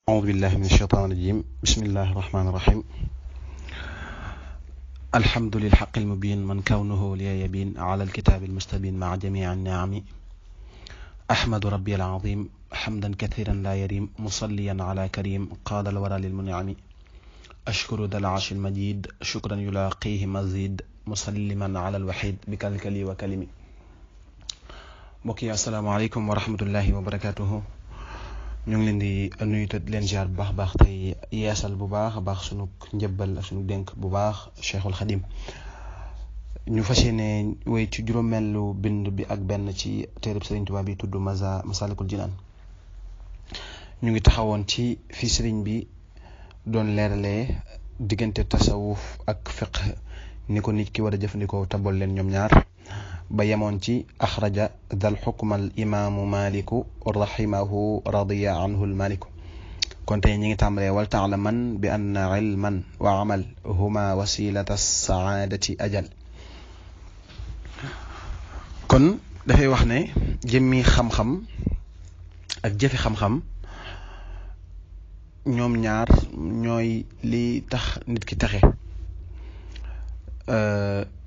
أعوذ بالله من الشيطان الرجيم بسم الله الرحمن الرحيم الحمد للحق المبين من كونه لي يبين على الكتاب المستبين مع جميع النعم أحمد ربي العظيم حمدا كثيرا لا يريم مصليا على كريم قاد الورى للمنعم أشكر ذا العرش المجيد شكرا يلاقيه مزيد مسلما على الوحيد بكلكلي وكلمي. mbokk yi asalaamaaleykum wa rahmatullahi wa barakaatuhu. ñu ngi leen di nuyu te leen ziar bu baax tey yeesal bu baax a baax sunu njëbbal ak sunu dénk bu baax Cheikhul Khadim. ñu fas yéene wéy ci juróomeelu bind bi ak benn ci téereb Sëriñ Tuubaa bi tudd Masaalikul Jinaan. ñu ngi taxawoon ci fi sëriñ bi doon leeralee diggante tasawuf ak fiqh ni ko nit ki war a jëfandikoo tabol leen ñoom ñaar ba yemoon ci axraja dal xukmal imaamu maliku rahimahu radiya anhu almaliku. kon tey ñi ngi tàmbalee wal taalaman bi anna ilman wa amal huma wasilata saadati ajal. kon dafay wax ne jëmmi xam-xam ak jëfi xam-xam ñoom ñaar ñooy li tax nit ki taxe,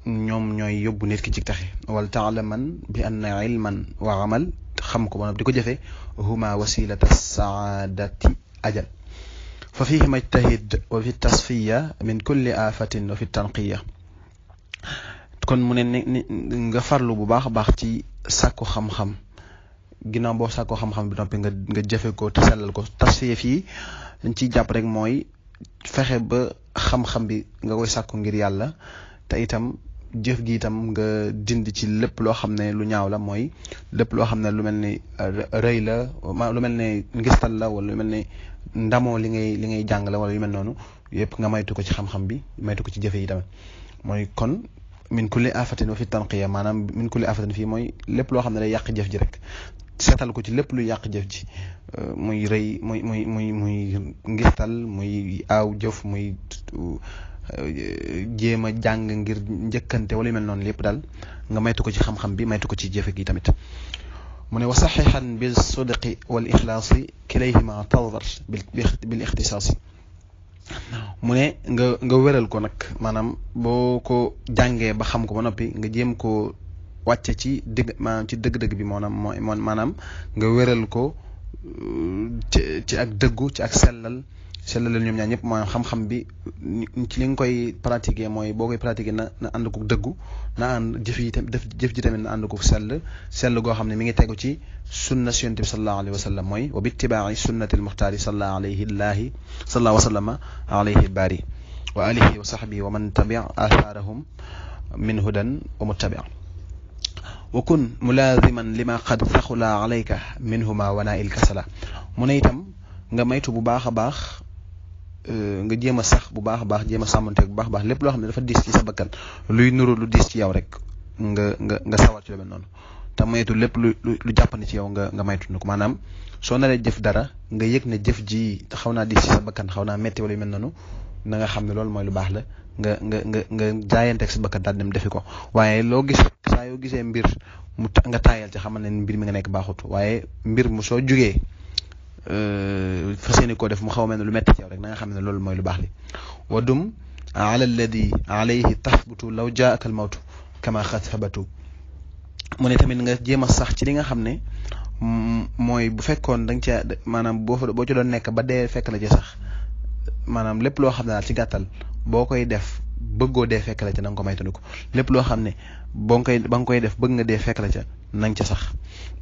ñoom ñooy yóbbu nit ki ci taxe. wal taalaman bi anna ilman wa amal xam ko ba di ko jëfe huma wasilata saadati ajal fa fihi majtahid wa fi tasfiya min kulli afatin wa fi tanqiya. kon mu ne nga farlu bu baax a baax ci sàkku xam-xam, ginnaaw boo sàkku xam-xam bi noppi nga jëfe ko te sellal ko. tasfiya fii dañ ciy jàpp rek mooy fexe ba xam-xam bi nga koy sàkku ngir yàlla, te itam jëf gi itam nga dindi ci lépp loo xam ne lu ñaaw la, mooy lépp loo xam ne lu mel ni rëy la, lu mel ne ngistal la, wala lu mel ne ndamoo li ngay jàng la, wala yu mel noonu yëpp nga maytu ko ci xam-xam bi, maytu ko ci jëfe yi tamit. mooy kon min kulli afatin wa fi tanqiya, maanaam min kulli afatin fii mooy lépp loo xam ne day yàq jëf ji rek seetal ko ci lépp luy yàq jëf ji, muy rëy muy ngistal, muy aaw jëf, muy jéem a jàng ngir njëkkante wala yu mel noonu lépp daal nga maytu ko ci xam-xam bi, maytu ko ci jëfe gi tamit. mu ne wa saxiixan bil sidqi wal ixlaasi kilayhima tadar bil ixtisaasi. mu ne nga wéral ko nag, maanaam boo ko jàngee ba xam ko ba noppi nga jéem ko wàcce ci dëgg-dëgg bi, maanaam nga wéral ko ci ak dëggu, ci ak sellal ñoom ñaar ñëpp. maanaam xam-xam bi ci li nga koy pratiquer mooy boo koy pratiquer na ànd ko dëggu, na ànd jëf ji tamit na ànd ko sell goo xam ne mi ngi tegu ci sunna si yonent bi sallallahu alayhi wa sallam, mooy wa bittibaai sunnati almuxtaari sallallahu wa sallama alayhi baari wa alihi wa sahbihi wa man tabi athaarahum min hudan wa muttabi. wa kun mulaaziman lima qad saxula alayka minhuma wana il kasala. mu ne itam nga maytu bu baax a baax, nga jéem a sax bu baax a baax, jéem a sàmmanteeg bu baax a baax lépp loo xam ne dafa diis ci sa bakkan, luy nuru lu diis ci yow rek nga sawar ci lu mel noonu, te maytu lépp lu jàppandi ci yow nga maytu ko. maanaam soo naree jëf dara nga yëg ne jëf ji xaw naa diis ci sa bakkan, xaw naa metti wala yu mel noonu, na nga xam ne loolu mooy lu baax la, nga jaayanteeg sa bakkan daal dem defi ko. waaye loo gis saa yoo gisee mbir nga taayal ci xamal ne mbir mi nga nekk baaxut, waaye mbir mu soo jugee fas yéene koo def mu xaw a mel ne lu metti ci yow rek na nga xam ne loolu mooy lu baax li. wa dum ala alladi alayhi tathbutu law jaaka al mawtu kama xad sabatu. mu ne tamit nga jéem a sax ci li nga xam ne mooy bu fekkoon da nga ca maanaam boo ci doon nekk ba dee fekk la ci sax, maanaam lépp loo xam ne daal ci gàttal boo koy def bëggoo dee fekk la ca na nga ko maytandiku. lépp loo xam ne ba nga koy def bëgg nga dee fekk la ca na nga ca sax.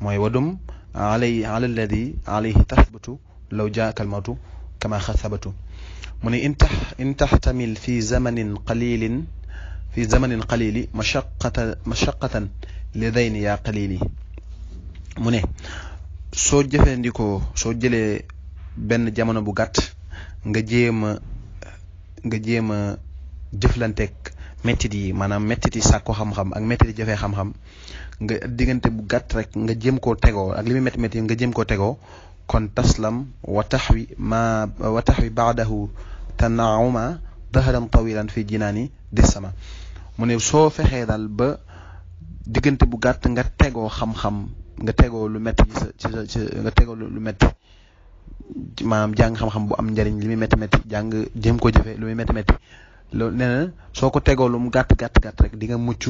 mooy wadum ala alladi alayhi tathbutu law jaaka al mawtu kama xad sabatu. mu ne in taxtamil fi zamanin qalili mashaqatan li dayni yaa qalili. mu ne soo jëlee benn jamono bu gàtt nga jéem a jëflanteeg mettit yi, maanaam mettit yi sàkko xam-xam ak mettit yi jëfee xam-xam, nga diggante bu gàtt rek nga jéem koo tegoo ak li muy métti nga jéem koo tegoo. kon taslam wa taxwi baadahu tanauma dahran tawilan fi jinaani dis sama. mu ne soo fexee daal ba diggante bu gàtt nga tegoo xam-xam, nga tegoo lu metti nga tegoo lu metti maanaam jàng xam-xam bu am njariñ li muy métti métti jàng jéem ko jëfe lu muy métti métti loolu nee na soo ko tegoo lu mu gàtt rek di nga mucc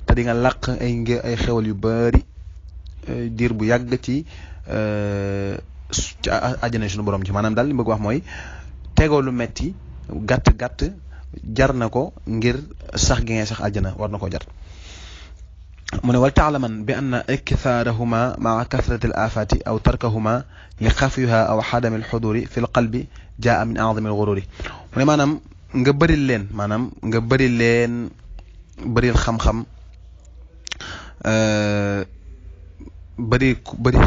te di nga làq ay xewal yu bari diir bu yàgg ci àjjana suñu borom ci maanaam daal li bëgg wax mooy tegoo lu metti gàtt jar na ko ngir sax gi ngay sax àjjana war na ko jar mu ne wal taalaman bi anna ikthaarahuma maa kathrati al aafati aw tarkahuma li xafiha aw xadami al xuduri fi l qalbi jaa min a'zami al ghururi mu ne maanaam nga bëril xam-xam bëri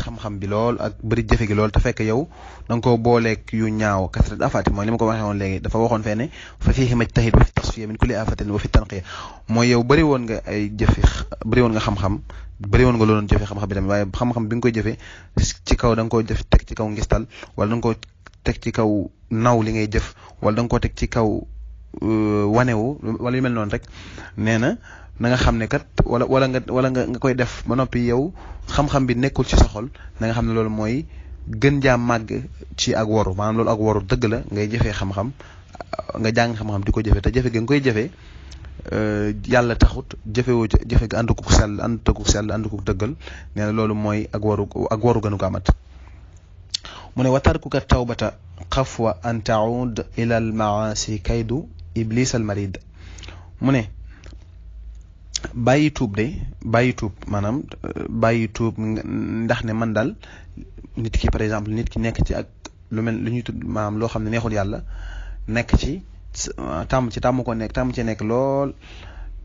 xam-xam bi lool ak bëri jëfe gi lool te fekk yow da nga ko booleeg yu ñaaw kasrat afati mooy li ma ko waxee woon léegi dafa waxoon fee ne fa fiihi majtahid wa fi tasfiya min kulli afatin wa fi tanqiya mooy yow bëri woon nga ay jëfe bëri woon nga xam-xam bëri woon nga looloon jëfe xam-xam bi tamit waaye xam-xam bi nga koy jëfe ci kaw da nga ko jëf teg ci kaw ngistal wala da nga ko teg ci kaw naw li ngay jëf wala da nga ko teg ci kaw wanewu wala yu mel noonu rek nee na nga xam ne kat wala nga koy def ba noppi yow xam-xam bi nekkul ci sa xol na nga xam ne loolu mooy gën jaa màgg ci ak waru maanaam loolu ak waru dëgg la ngay jëfee xam-xam nga jàng xam-xam di ko jëfe te jëfe ga nga koy jëfee yàlla taxut jëfewoo jëfe ga ànd ko sell ànd ko dëggal nee na loolu mooy ak waru gënu ko amat mu ne wa tarkuka tawbata xafwa an taud ila al maasi kaydu iblis al marid mu ne bàyyi tuub maanaam bàyyi tuub ndax ne man daal nit ki par exemple nit ki nekk ci ak lu ñuy tudd maanaam loo xam ne neexul yàlla nekk ci tàmm cee nekk lool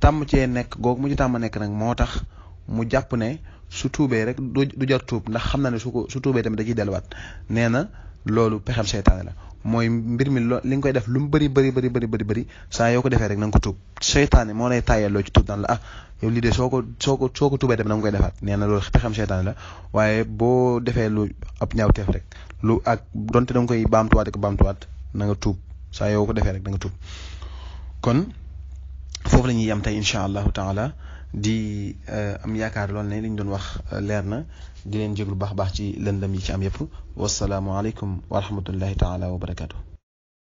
tàmm cee nekk googu mu ci tàmm nekk nag moo tax mu jàpp ne su tuubee rek du jar tuub ndax xam na ne su tuubee tamit da ciy delluwaat nee na loolu pexem seytaane la mooy mbir mi li nga koy def lu mu bëri saa yoo ko defee rek na nga ko tuub seytaane moo lay tàyyeloo ci tuub naan la yow lii de soo ko tuubee dem na nga koy defaat nee na loolu pexem seytaane la waaye boo defee lu ab ñaawteef rek ak donte da nga koy baamtuwaat na nga tuub saa yoo ko defee rek da nga tuub kon foofu la ñuy yam tey incha allahu taala di am yaakaar lool ne li ñu doon wax leer na di leen jéglu baax ci lëndëm yi ci am yëpp wasalaamualeykum wa rahmatullahi taala wa barakaatu.